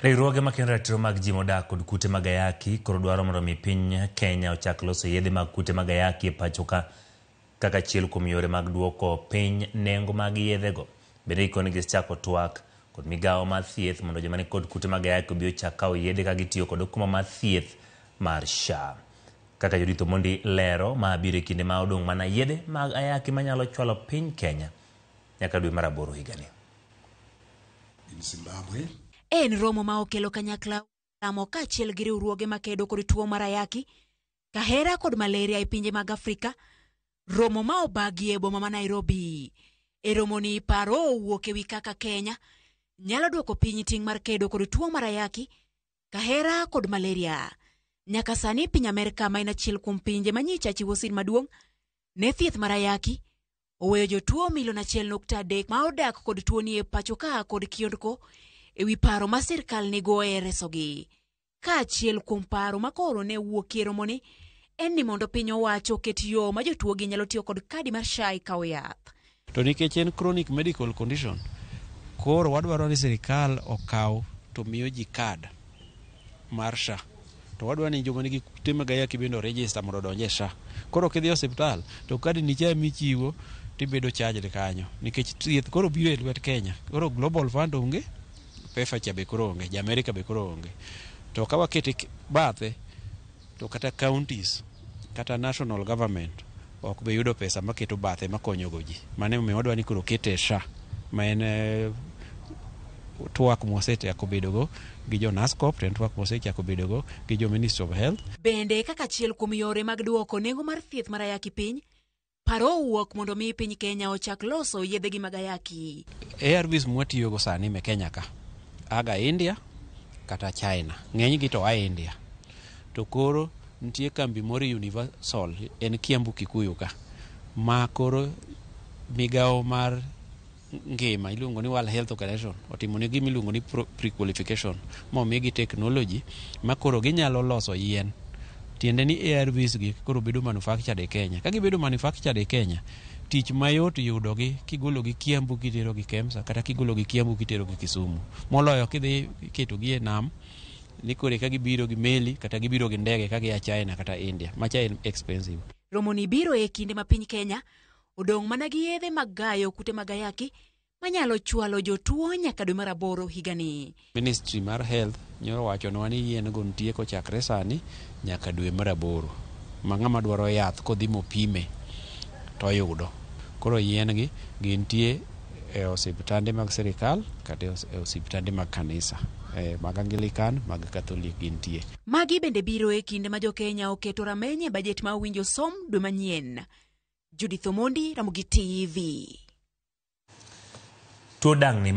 Riwruoge makendo ratiro mag ji modak kod kute mag ayaki koro dwaro mondo mi piny Kenya ochak loso yedhe mag kute mag ayaki e pacho ka kaka achiel kuom yore mag duoko piny nengo mag yedhego. Bende gikone gisechako twak kod migawo mar thieth mondo joma nikod kute mag ayaki obi ochak kawo yedhe ka gitiyo kod okumba mar thieth mar SHA. Kaka Judith Omondi lero, ma biro e kinde ma odong' mana yedhe mag ayaki manyalo chwalo piny Kenya nyaka dwe mar aboro higani. In Zimbabwe. En romo ma okelo kanyakla lamo kaachiel gi riwruoge makedo kod tuo mar ayaki, kahera kod malaria e pinje mag Afrika. Romo ma obagi e boma ma Nairobi. E romoni paro owuok ewi kaka Kenya nyalo duoko piny ting' mar kedo kod tuo mar ayaki, kahera kod malaria. Nyaka sani piny Amerka ma en achiel kuom pinje manyicha chiwo sin maduong' ne thieth mar ayaki oweyo jotuo milion 1.3 ma odak kod tuoni e pacho ka kod kiondko ewi paro ma sirkal nigo e resogi. Kaachiel kuom paro ma koro ne wuokie e romoni en ni mondo piny owacho oket yo ma jotuogi nyalo tiyo kod kadi mar SHA e kawo yath. To nikech en chronic medical condition, koro wadwaro ni sirikal okaw to miyo ji kad mar SHA. To wadwaro ni joma nigi kute mag ayaki bende oregister mondo odonj e SHA. Koro kidhi e osiptal to kadi ni cha michiwo tibedo charged kanyo nikech thieth koro biro e lwet Kenya. Koro Global Fund onge, PEPFAR cha be koro onge, ja Amerika be koro onge. To ka wakete bathe to kata counties kata national government ok be yudo pesa maketo bathe makonyogo ji. Mano emomiyo wadwa ni koro okete e SHA ma en twak mwasechako bedogo gi jo NASCOP to en twak mwasechako bedogo gi jo Ministry of Health. Bende kaka achiel kuom yore mag duoko nengo mar thieth mar ayaki piny, paro owuok mondo mi piny Kenya ochak loso yedhegi mag ayaki. ARVs mwatiyogo sani me Kenya ka aga India kata China, ng'enygi to a India. To koro nitie kambi moro Universal en Kiambu Kikuyu ka ma koro migawo mar ngima iluongo ni World Health Organization otimo ne gima iluongo ni pre-qualification momigi technology ma koro ginyalo loso yien. Tiende ni ARVs gi koro bedo manufactured e Kenya. Ka gibedo manufactured e Kenya, tich mayot yudogi kigologi Kiambu kiterogi Kemsa kata kigologi Kiambu kiterogi Kisumu. Moloyo kidhi ketogi e nam ni koro eka gibiro gi meli kata gibiro gi ndege ka gia China kata India. Macha en expensive. Romoni biro e kinde ma piny Kenya odong' mana gi yedhe mag gayo kute mag ayaki manyalo chwalo jotuo nyaka dwe mar aboro higani. Ministry mar Health nyoro wachonwa ni yien go nitie kochakre sani nyaka dwe mar aboro. Ma ng'ama dwaro yath kodhi mopime toyudo. Koro yien gi gintie e osiptande mag sirikal kata e osiptande mag kanisa. Mag Anglican, mag Catholic gintie. Magi bende biro e kinde ma jo-Kenya oketo rameny e bajet ma owinjo som dwe manyien. Judith Omondi, Ramogi TV. Tuo dang'ni.